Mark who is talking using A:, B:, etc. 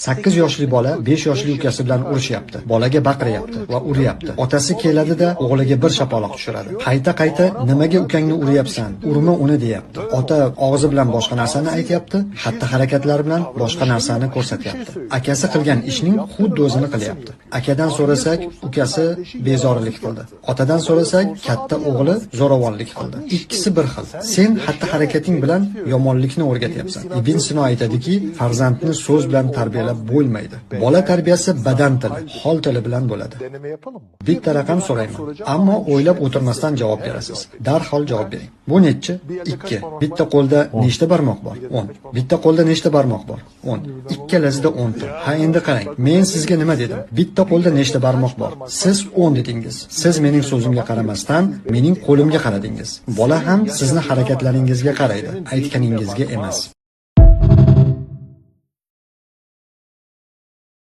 A: 8 yoshli bola 5 yoshli ukasi bilan urushyapti. Bolaga baqiryapti va uryapti. Otasi keladi-da, o'g'liga bir shapaloq tushiradi. Qayta-qayta nimaga ukangni uryapsan? Urma uni deyapti. Ota og'zi bilan boshqa narsani aytyapti, xatti-harakatlari bilan boshqa narsani ko'rsatyapti. Akasi qilgan ishning xuddi o'zini qilyapti. Akadan so'rasak, ukasi bezorilik qildi. Otadan so'rasak, katta o'g'li zo'ravonlik qildi. Ikkisi bir xil. Sen xatti-harakating bilan yomonlikni o'rgatyapsan. Ibn Sino aytadiki, farzandni so'z bilan tarbiyalab bo'lmaydi. Bola tarbiyasi badan tili, hol tili bilan bo'ladi.
B: Deneme yapalım mı?
A: Bitta raqam so'rayman, ammo o'ylab o'tirmasdan javob berasiz. Darhol javob bering. Bu nechi? 2. Bitta qo'lda nechta barmoq bor? 10. Bitta qo'lda nechta barmoq bor? 10. Ikkalasida 10 ta. Ha, endi qarang. Men sizga nima dedim? Bitta qo'lda nechta barmoq bor? Siz 10 dedingiz. Siz mening so'zimga qaramasdan, mening qo'limga qaradingiz. Bola ham sizni harakatlaringizga qaraydi, aytganingizga emas.